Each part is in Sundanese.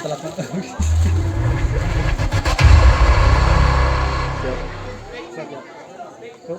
Telat. Siap. Siap ya. Tuh.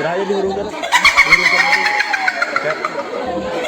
Aja dihurungkan. Dihurungkan aja. Oke.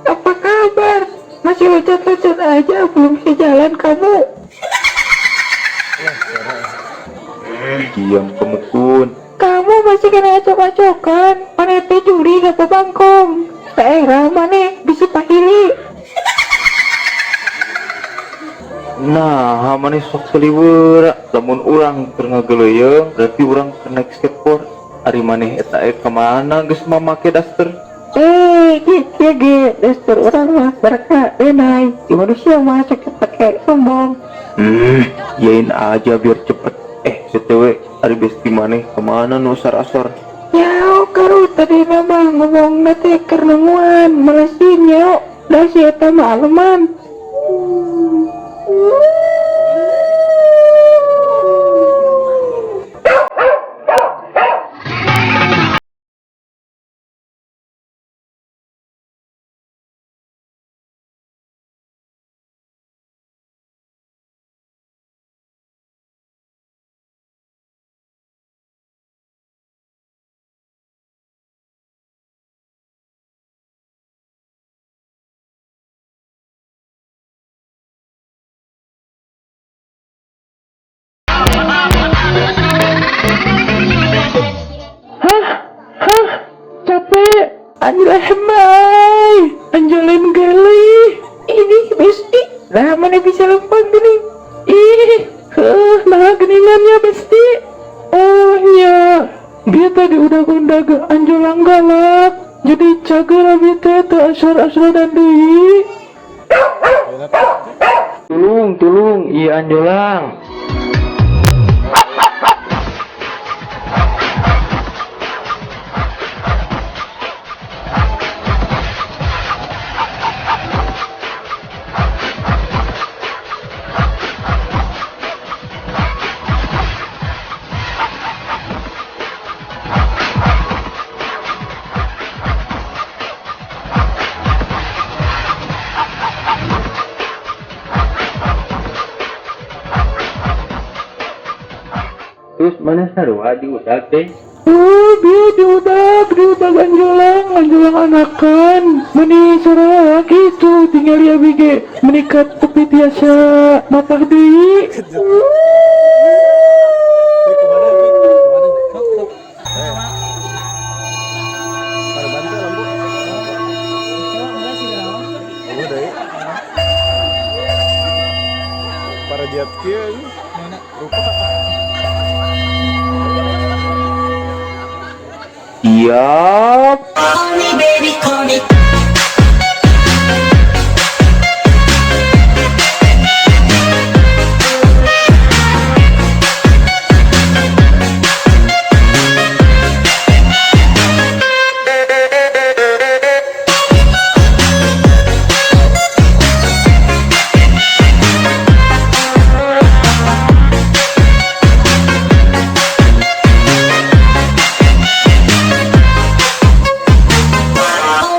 Apa kabar? Masih loncat-loncat aja, belum bisa jalan kamu. Diam kamu Kun. Kamu masih kena acok-acokan. Mana teh juri gak bangkong. Daerah mana bisa pahili. Nah, mana sok seliweur. Lamun urang keur ngageleuyeung, berarti urang keur naik skateboard. Ari maneh eta kemana geus mamake daster? Gitu ge, daster urang mah berkah denai. Di manusia mah sakit pakai sombong. Yain aja biar cepet. BTW, ari besti maneh kemana nu asar-asar? Ya, karu tadi nama ngomong nate keur nungguan, malesin ya. Da si eta mah aleman. Capek, anjlehmai, anjolin geli. Ini besti, nah mana bisa lempang gini? Ih, nah geningannya besti. Oh iya, dia tadi udah gondag anjolang galak. Jadi cager abi teh teu asor-asor dan deui. Tulung, tulung, iya anjolang. Terus mana sarua diudag deh? Oh, dia diudag anjolang, anjolang anakan. Meni sarua gitu, tinggal ya bige menikat tepi tiasa mapah deui. Para jet kieu rupa. Siap. Call me, baby, call me. Call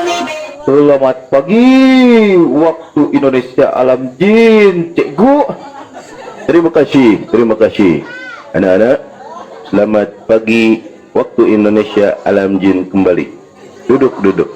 me, baby. Selamat pagi waktu Indonesia alam jin, cikgu. Terima kasih, terima kasih. Anak-anak, selamat pagi waktu Indonesia alam jin kembali. Duduk, duduk.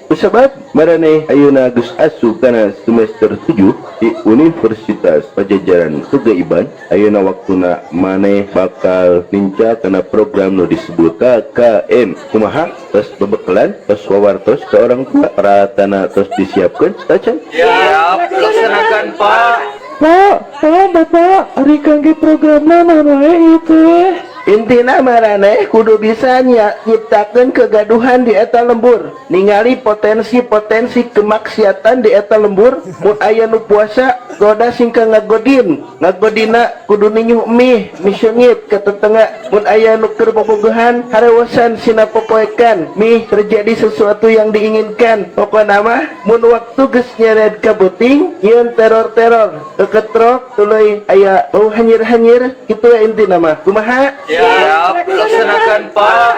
Sebab maraneh ayeuna geus asup kana semester 7 di Universitas Pajajaran Kegaiban, ayeuna waktuna maneh bakal ninca kana program nu disebut KKN. Kumaha? Tos bebekalan, tos wawartos ke orang tua, peratana tos disiapkeun, tacan? Siap, laksanakan, Pak. Pak, tolong Bapak, ari kangge programna naon wae ieu teh? Intina maraneh kudu bisa nyiptakeun kegaduhan di eta lembur, ningali potensi-potensi kemaksiatan di eta lembur. Mun aya nu puasa, goda singka ngagodin, ngagodina kudu ninyuh mie mie seungit ke tetangga. Mun aya nu keur bobogohan, harewosan sina popoekan mih terjadi sesuatu yang diinginkan. Pokona mah mun waktu geus nyered ka beuting, nyieun teror-teror, keketrok tuluy aya bau hanyir-hanyir. Kitu we intina mah. Kumaha? Siap, laksanakan, Pak.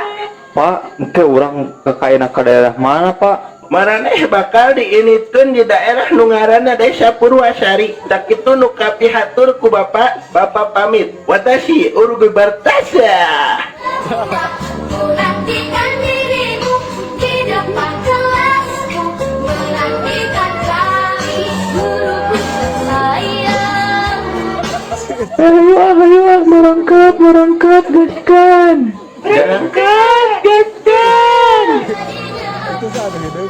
Pak, engke urang KKN ke daerah mana, Pak? Maraneh bakal diinitkeun di daerah nu ngaranna Desa Purwasari. Sakitu nu kapihatur ku Bapak, Bapak pamit. Watashi urugu bartasa. Ku nantikan dirimu di depan kelasku. Menantikan kami, guruku sayang. Ayo ah, ayo ah, berangkat, berangkat, gaskan. Berangkat, gaskan. Tak bisa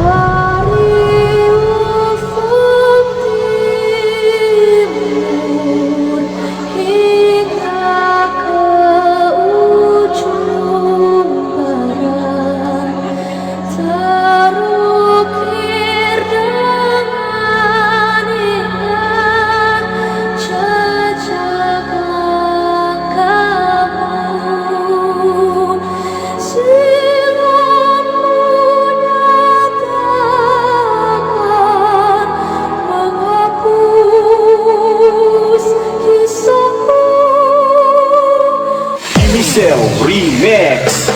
Dari ufuk timur hingga ke ujung barat, terukir dengan indah jejak langkahmu. Silammu nyatakan menghapus kisahku. Michelle Remix.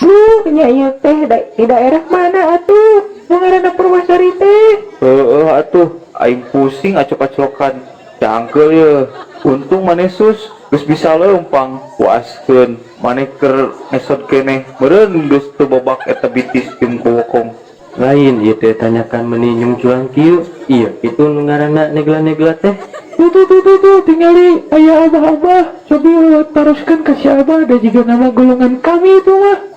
Duh, nya ieu teh di daerah mana atuh? Nu ngaranna Purwasari teh. Heeh atuh, aing pusing acok-acokan. Cangkel ye. Untung maneh sus geus bisa leumpang, puaskeun maneh keur ngesot keneh. Meureun geus teu bobak eta bitis jeung bowokong. Lain ieu teh tanyakan meni nyungculang kieu. Iya, itu nu ngaranna negla-negla teh. Tuh tuh tuh tuh, tuh tingali aya abah-abah. Cobi taroskeun ka si abah, da jiga nama golongan kami itu mah.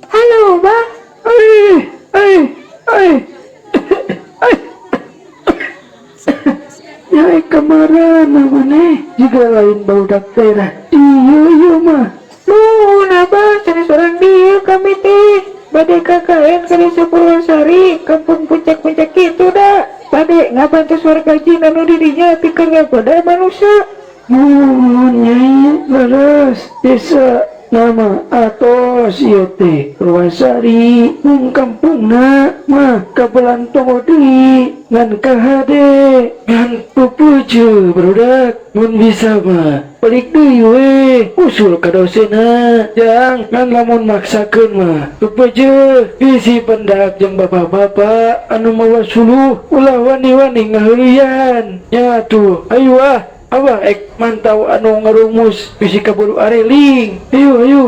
Halo, Bah. Eh, eh, eh. Eh. Ya kamarana maneh jiga lain barudak daerah. Iya iya mah. Nuhun abah, sanes urang dieu kami teh. Bade KKN ke Desa Purwasari, kampung puncak-puncak itu dah. Bade ngabantu warga jin anu didinya pikeun ngagoda manusia. Nuhun nyai, leres desa Nama atos ieu teh Purwasari mung kampungna mah kabelan tonggo deui ngan kahade ngan pupuju barudak mun bisa mah balik deui we usul ka dosenna jang ngan lamun maksakeun mah pupuju bisi pendak jeung bapak-bapak anu mawa suluh ulah wani-wani ngaheureuyan nya atuh ayo ah. Abah ek mantau anu ngarumus bisi kaburu areling. Ayo ayo.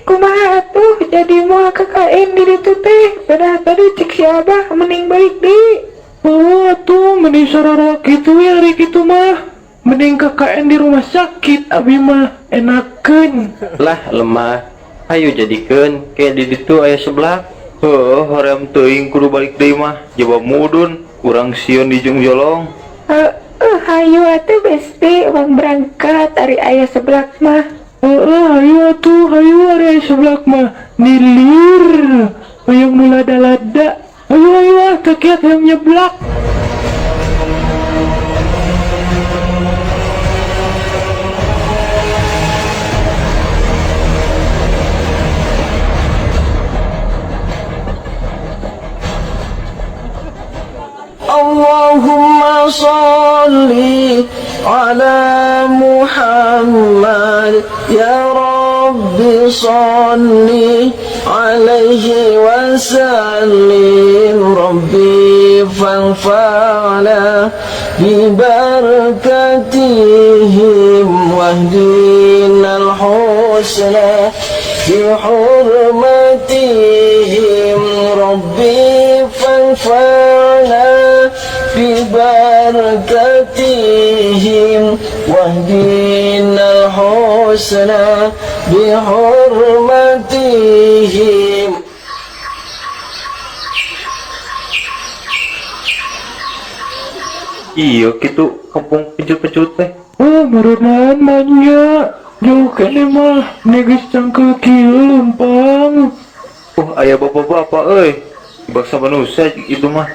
Kumaha atuh jadi moal KKN di ditu teh. Padahal tadi cek si Abah mending balik deui. Oh atuh mending sarua kitu we ari kitu mah. Mending KKN di rumah sakit abi mah enakeun. Lah lemah. Hayu jadikeun ke di ditu aya seblak. Heuh, hoream teuing kudu balik deui mah. Jaba mudun, urang sieun dijung jolong. Heeh, hayu atuh besti urang berangkat ari aya seblak mah. Heeh, hayu atuh, hayu ari aya seblak mah. Nilir, hoyong nu lada-lada. Hayu hayu ah, teu kiat hayang nyeblak. Allahumma salli ala Muhammad ya Rabbi salli alaihi wa sallim Rabbi fanfa'na bi barakatihim wahdinal husna bi hurmatihim Rabbi fanfa'na bi barakatihim wahdinal husna bi hurmatihim. Iya kitu kampung pencut-pencut teh. Oh meureunan manya. Jauh keneh mah negeus cangkeul kieu leumpang. Oh aya bapak-bapak euy. Bangsa manusia itu mah.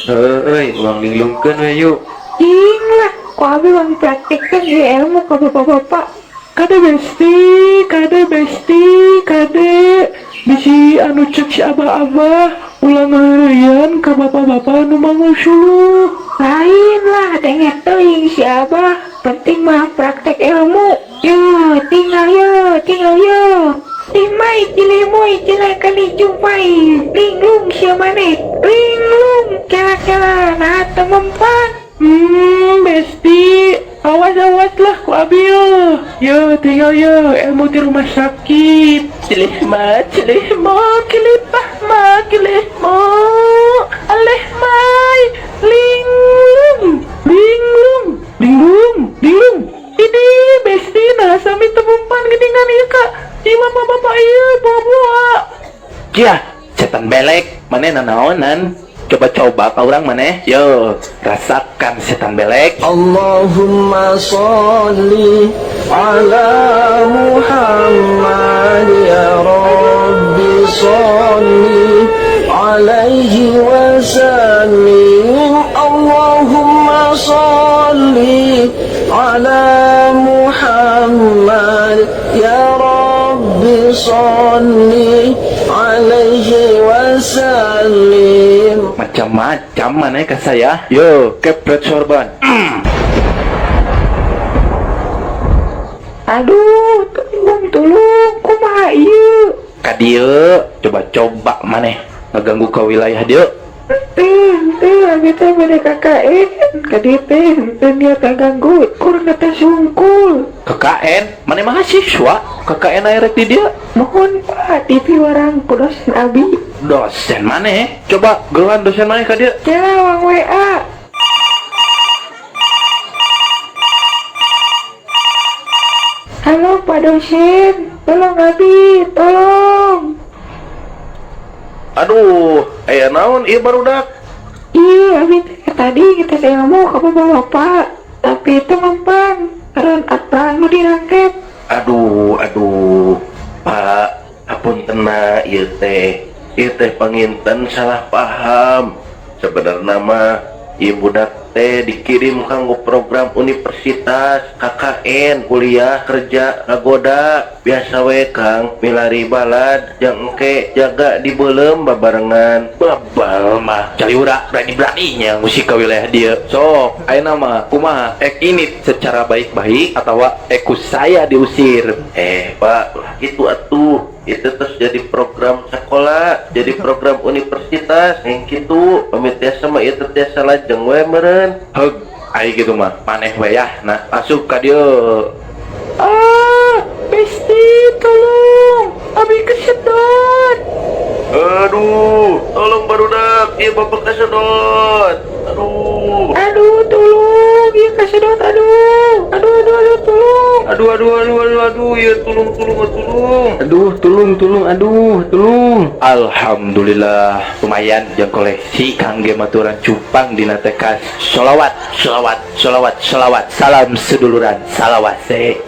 Heuh euy, urang linglungkeun we yuk. Cing lah, ku abi urang praktekkeun ieu ilmu ka bapak-bapak. Kade besti, kade besti, kade bisi anu cek si abah-abah ulah ngaheureuyan ka bapak-bapak anu mangusuluh. Lain lah, dengek teuing si abah, penting mah praktek ilmu. Yo, tinggal yo, tinggal yo. Limai cilimoi cilakali jumpai. Linglung sia maneh, linglung kela-kela nah teu mempan. Besti, awas-awas lah ku abi yo. Yo, tinggal yo, ilmu di rumah sakit. Cilih ma, cilih ma, kilipah ma, kilih ma. Aleh mai, linglung, linglung, linglung, linglung. Ini besti nah sami temumpan geningan ieu ka. Ieu bapak-bapak ieu bawa-bawa. Kia, setan belek, maneh nanaonan? Coba-coba ka urang maneh. Yo, rasakan setan belek. Allahumma sholli ala Muhammad ya Rabbi sholli alaihi wa sallim. Allahumma sholli ala Muhammad ya Rabbi sholli alaihi wa sallim. Macam-macam mana ke saya? Yo, kepret sorban. Aduh, tolong tolong, kumaha ieu? Ka dieu, coba-coba maneh ngaganggu ka wilayah dieu. Teu, abi teh bade KKN, ka dieu teh henteu niat ngaganggu, kur ngetes hungkul. KKN, maneh mahasiswa, KKN aya rek di dieu. Mohon Pak, dipiwarang ku dosen abi. Dosen maneh? Coba geluhan dosen maneh ka dieu. Kela wang WA. Halo Pak dosen, tolong abi, tolong. Aduh, aya naon ieu barudak? Iya, abi teh tadi ngetes ilmu ka bapak-bapak, tapi itu mempan karena apa nu dirangkep. Aduh, aduh, Pak, hapuntenna ieu teh. Ieu teh panginten salah paham. Sebenarna mah Ieu budak teh dikirim kanggo program universitas KKN, kuliah kerja ngagoda. Biasa we Kang, milari balad jang engke jaga di beuleum babarengan. Babal mah caliura, berani-beraninya ngusik ke wilayah dia. Sok, ayeuna mah kumaha, ek ini secara baik-baik atau ek ku saya diusir? Eh Pak, ulah gitu atuh. Itu terus jadi program sekolah, jadi program universitas yang gitu. Pamit tiasa mah itu tiasa lajeng we meureun. Heug, ai gitu mah maneh we yah. Nah, asup ka dieu. Ah, Besti, tolong. Abi kesedot. Aduh, tolong barudak, ieu bapak kesedot. Aduh. Aduh, tolong. Iya kesedot, aduh. Aduh, aduh, aduh, tolong. Aduh, aduh, aduh, aduh, aduh, ya tulung, tulung, tulung. Aduh, tulung, tulung, aduh, tulung. Alhamdulillah, lumayan jang koleksi kangge maturan cupang dina tekas. Sholawat, sholawat, sholawat, sholawat. Salam seduluran, salawase.